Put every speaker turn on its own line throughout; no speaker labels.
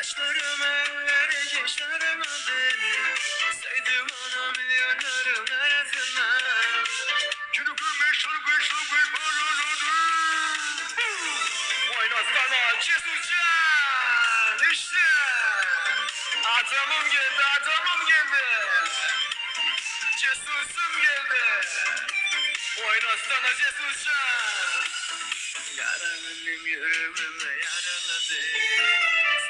Saçlarım elleri hiç aramadı. Saydım onu milyonların arasına. Oynasana Cesurcan! İşte! Adamım geldi, adamım geldi. Cesus'um geldi. Oynasana Cesurcan! Yaralandım yüreğime yaraladı.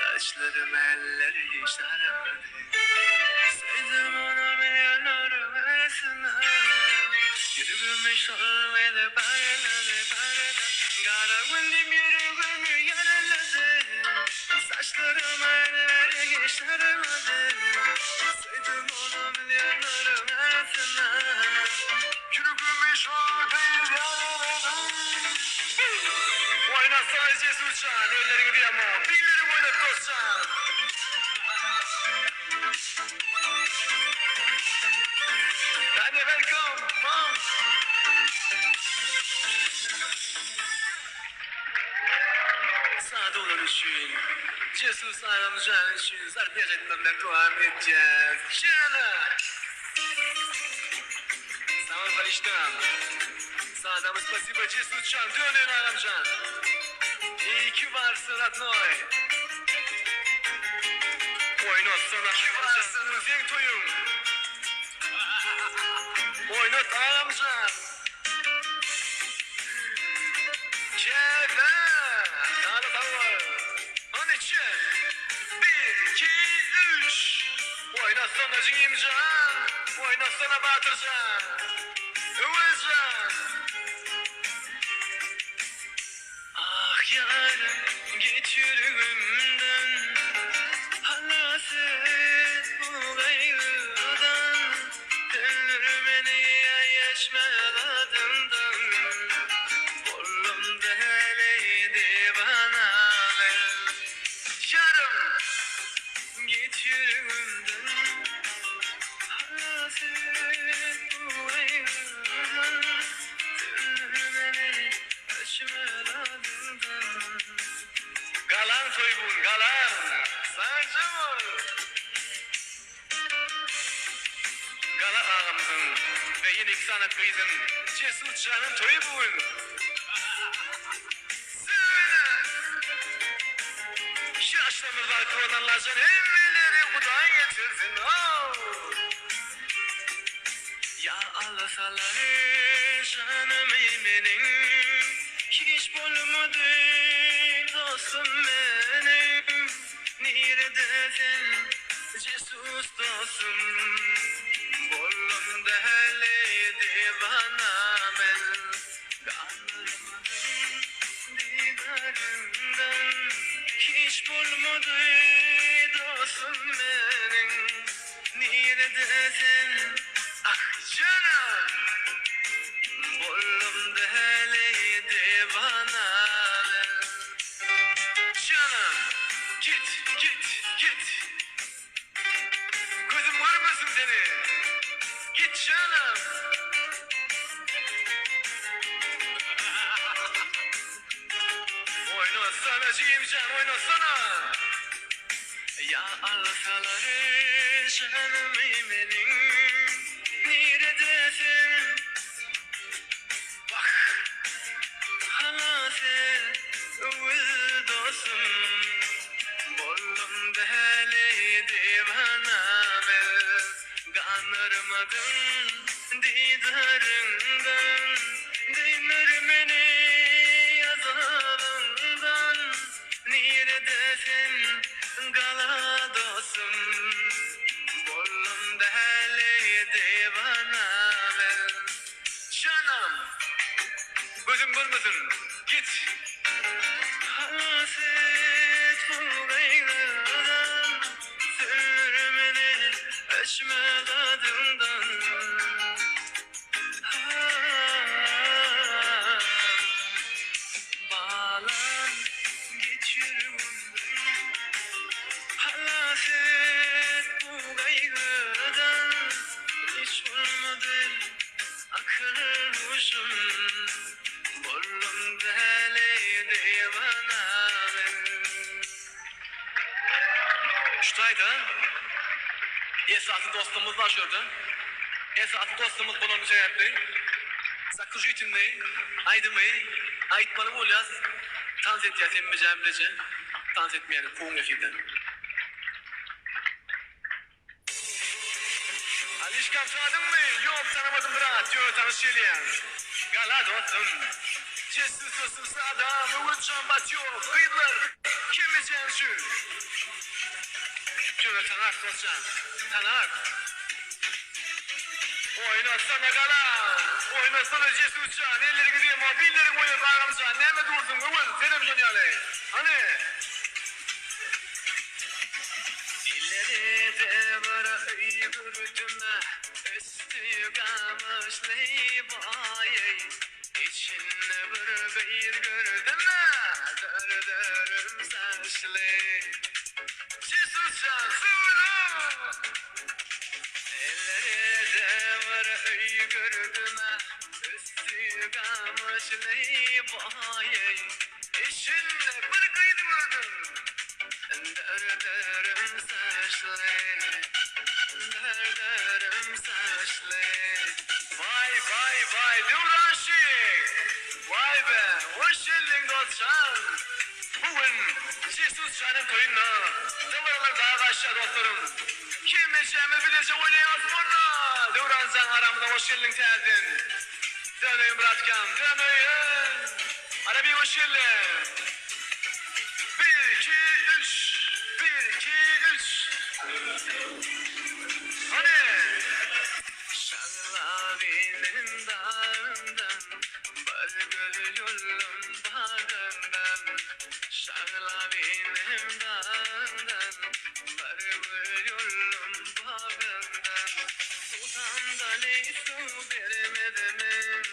Saçlarım elleri hiç aramadı. Saydım onu milyonların arasına. Yüreğimi şolveli paraladı paraladı. Kara yüreğimi yaraladı. Saçlarım elleri hiç aramadı. Saydım onu milyonların arasına. Yüreğimi şolveli yaraladı. Oynasana Cesurcan, ellerini bir ama. Birileri oynat dostcan. Hadi welcome, mom. Sade olan için, Cesur Sağlamcan için Zarpiyacından devam edeceğiz. Canım. Sağ ol Fariştam. Sağdamız спасибо Cesurcan. Dönün Aramcan. İyi ki varsın Adnoy. Oynat sana Senin toyun. Oynat Aramcan. Keyfe. Daha da tamam. 13. 1, 2, 3. Oynasana Cingimcan. Oynasana Batırcan. Övezcan. Ah yarım git yüreğimden. Halas et bu gayrıdan. Dönür beni geçme adından. Bollum deli divana ben. Yarım git yüreğimden. Halas et bu gayrıdan. Dönür beni geçme adından. Galan soybun galan. Sancı mı? Gala ağamızın ve yine iki sanat kızın Cesur Can'ın toyu bugün. Sevene. Yaşlamırlar kıvanarlarcan emmeleri Huday getirsin. Oh. Ya Allah salar canım benim. Hiç bolmadı dostum benim. Neredesin Jesus dostum? Bollum deli divana men. Kanırmadım didarından. Hiç bolmadı dostum benim. Neredesin? Ah canım. Bollum deli divana men. Canım git git git. Gözüm görmesin seni. Git canım. Oynasana Cimcan oynasana. Ya alsalar canım benim. Neredesin? Bak. Halas et dostum. Bollum deli divana ben. Kanırmadım didarından. Dinler beni azabından. Neredesin gala dostum? Bollum deli divana ben. Canım. Gözüm görmesin. Git. Hasret bu gayrıdan. Sür beni eşme tadından. Bağlan git yürümden. Halas et Şu taýda esasy dostumyz bar şu ýerde. Esasy dostumyz bolany sebäpli Zakrujitelnyý aýdymy aýtmaly bolýas. Tans edýäs hemmejäm bileje. Tans etmeýäni kowuň efirden. Alişkam tanadyňmy? Ýok tanamadym brat, ýöne tanyş gelýäň. Gala dostum. Cesur dostum sada, Öwezjan batýok, gyzlar kim ejeň şu? Ýöne tanar dostjan, tanar. Oýnatsana gala, oýnatsana Cesurjan, elleriňi diýem mobilleriňi oýnat agamjan, näme dursuň Öwez senem şon ýaly. Hany. Ileride bir öý gördüm, Üsti gamyşly baý. Içinde bir gyz gördüm, Dör-dörüm saçly. Jesurjan söwda! Ileride bir öý gördüm, Üsti gamyşly baý. Içinde bir gyz gördüm, Dör-dörüm saçly, Dör-dörüm saçly. Waý, waý, waý, Döwranşik! Waý be, hoş geldiň dostjan! Bu gün Jesus janyň toýunda dabaralar dagy aşýar dostlarym. Hemmeşämiz bileje oýnaýas munda! Döwranjan aramyza hoş geldiň täzeden! Döneýin bratkam, döneýin! Arabi hoş geldiň! Bir, iki, üç! Bir, iki, üç! Hany! Şaglabiniň dagyndan, Bir gül ýollum bagyndan. Şaglabiniň dagyndan, Bir gül ýollum bagyndan. Susamdaly suw bermezmiň,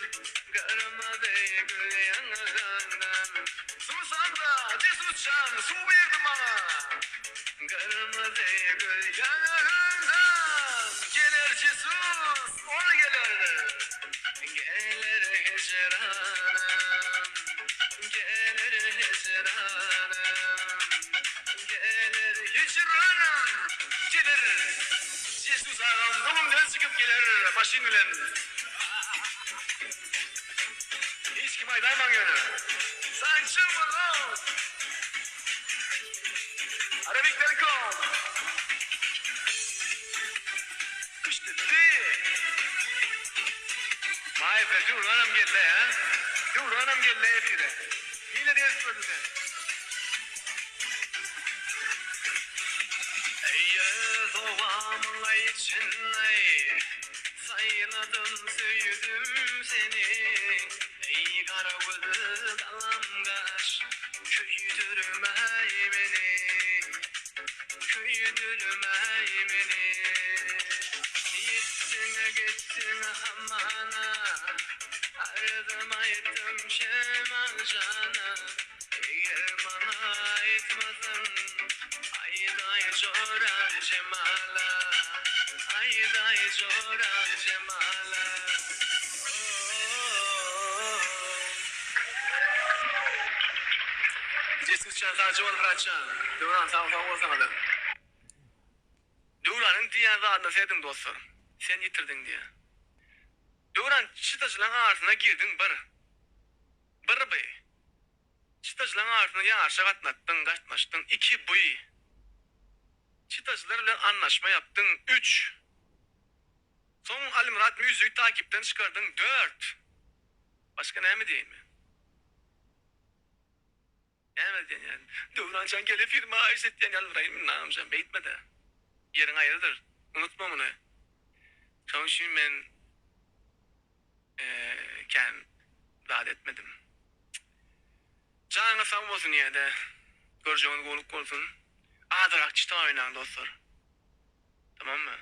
Gyrmyzy gül ýaňagyndan. Susamda, Jesusjan, suw berdi maňa, Gyrmyzy gül ýaňagyndan. Geler Jesus, ol geler, Geler hijranym, Geler hijranym, Geler hijranym, Geler. Jesus agam öňümden çykyp geler maşyn bilen. Hiç kime aýdaýmaň ýöne. Sanço Malone. Arabik Welcome. Küştdepdi. Vay be Döwranam geldi hä. Döwranam geldi efire. Nirede gezip gördün sen? Eý zowamyň içinde Saýladym söýdüm seni Eý gara göz galam gaş Köýdürmäý meni Köýdürmäý meni Ýetdiň gitdiň hamana Arzym aýtdym şemal jana Eger maňa aýtmasaň, Aýdaý jora Jemala, Aýdaý jora Jemala, o-o-o. Jesusjan sagja bol bratjan. Döwran sag sag bol saňada. Döwranyň diýýän zadyna serediň dostlar. Sen ýitirdiň diýýär. Döwran çytaçylaň arasyna girdiň bir. Bir by. Çytaçylaň arasyna ýaryşa gatnatdyň, gatnaşdyň. Iki by. Çytaçylar bilen anlaşma ýapdyň. Üç. Soň Alymyrat Müzügi takipden çykardyň. Dört. Başga näme diýeýin men? Näme diýen ýaly. Döwranjan gel efirime haýyş etýän ýalbaraýyn Namjan beýtmede. Ýeriň aýrydyr. Unutma muny. Şonuň üçin men kän zat etmedim. Janyňyz sag bolsun ýene-de görjegiňiz gowluk bolsun. Azrak çita oýnaň dostlar. Tamammy?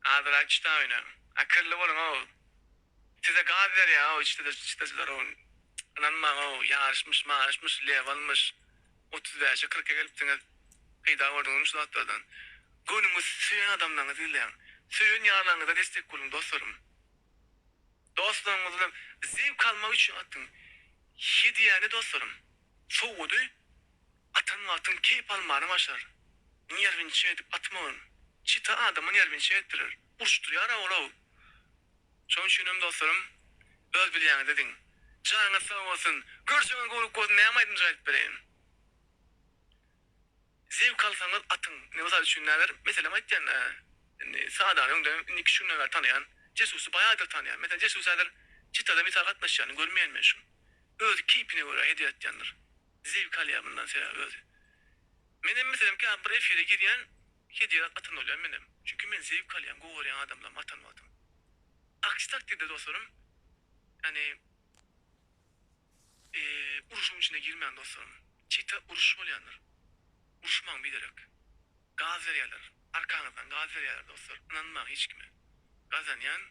Azrak çita oýnaň. Akylly boluň-ow. Size gaz berýär-ow çitaçylar-ow. Ynanmaň-ow, ýaryşmyş, maryşmyş, lewalmyş. 35-e, 40-a gelipsiňiz. Peýda gördüňizmi şu zatlardan? Göwnüňiz söýen adamlaryňyzy gizläň. Söýen ýarlaryňyza destek boluň dostlarym. Dostlaryňyz bilen zewk almak üçin atyň. Hediýäni dostlarym, sowgady atan wagtyň keýp almana başlar. Nerwinçe edip atmagyn. Çita adamy nerwinçe etdirer. Uruşdyrýar-a ol-ow. Şonuň üçinem dostlarym, öz bilýäňizi ediň. Janyňyz sag bolsun. Görjegiňiz gowluk bolsun näme aýdymjyk aýdyp bereýin. Zewk alsaňyz atyň. Indi mysal üçin näler, meselem aýtýan-da, indi Sadany öňden indi iki-üç günden bäri tanaýan. Jesusy baýadyr tanaýan. Meselem Jesus häzir Çitada misal gatnaşýanyny görmeýän men şuň. Özi keýpine görä hediýe atýandyr. Zewk alýar mundan sebäbi özi. Menem meselem käbir bir efire girýän hediýe zat atan bolýan menem. Çünki men zewk alýan gowy görýän adamlarym atan wagtym. Aksi takdirde dostlarym ýani uruşyň içine girmäň dostlarym. Çita uruş bolýandyr. Uruşmaň biderek. Gaz berýärler. Arkaňyzdan gaz berýärler dostlar. Ynanmaň hiç kime. Gazanýan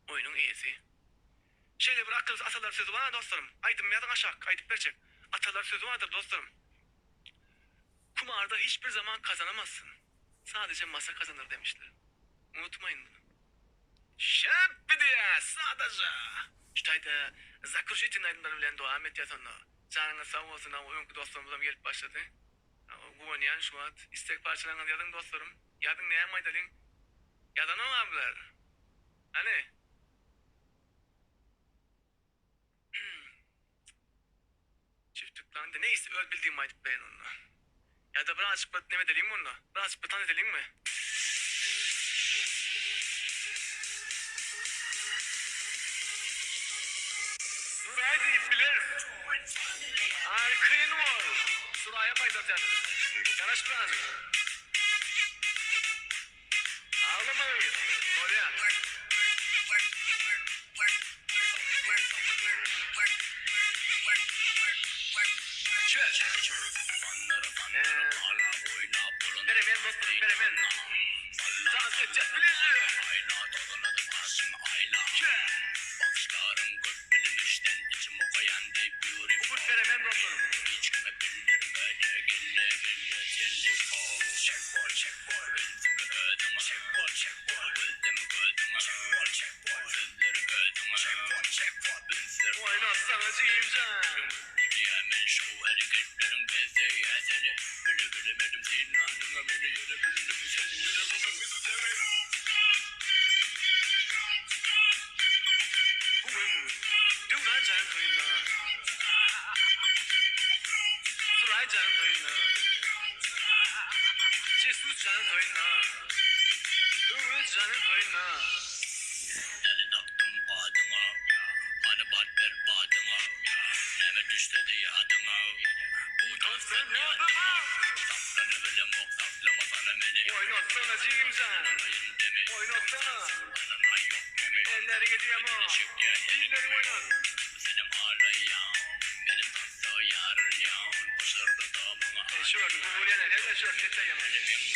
oýnuň eýesi. Şeýle bir akyl atalar sözi bar dostlarym. Aýdym ýazyň aşak aýdyp berjek. Atalar sözi bardyr dostlarym. Kumarda hiç bir zaman kazanamazsyn. Sadece masa kazanır demişler. Unutmayın bunu. Şäp gidýä sadaja. Şu taýda Zakruşitin aýdymlary bilen dowam etýäs onda. Janyňyz sag bolsun hawa öňki dostlarymyzam gelip başlady. Guwanýan şu wagt. Istek parçalaryňyzy ýazyň dostlarym. Ýazyň näme aýdalyň. Ýazanok a bular. Hany. Çift tıklandy. Neýse öz bildigimi aýdyp bereýin onda. Ýa-da birazjyk bir neme edeliňmi onda? Birazjyk bir tans edeliňmi? Suraý diýip bileris. Arkaýyn bol. Suraýam aýdarys häzir. Garaş birazjyk. Aglama gyz. Bolýa. Çöz. Beremen dostlarym, beremen. Dans etjek bileje. Guburt beremen dostlarym. Oýnatsana jigimjan. Bu gün Döwran jan toýunda. Suraý jan toýunda. Jesus janyň toýunda. Öwez janyň toýunda.
Däli dakdym adyňa, Hany bat ber badyňa, Näme düşsede ýadyňa, Bu
Sen
sen
ýadyma.
ýadyma. Saklanybilemok, saklamasana meni.
Oýnatsana jigimjan.
Alaýyn demi.
Oýnatsana.
Alana ýok kemi.
Elleriňi diýemok.
Meni çekýär her
Dilleriňi
kimi.
oýnat.
Senem halaýaň, Menem tansa ýarylýaň. Pyşyrdasa maňa
E şu gördüm bu vurýan el her şu sesler ýaman.
Elimi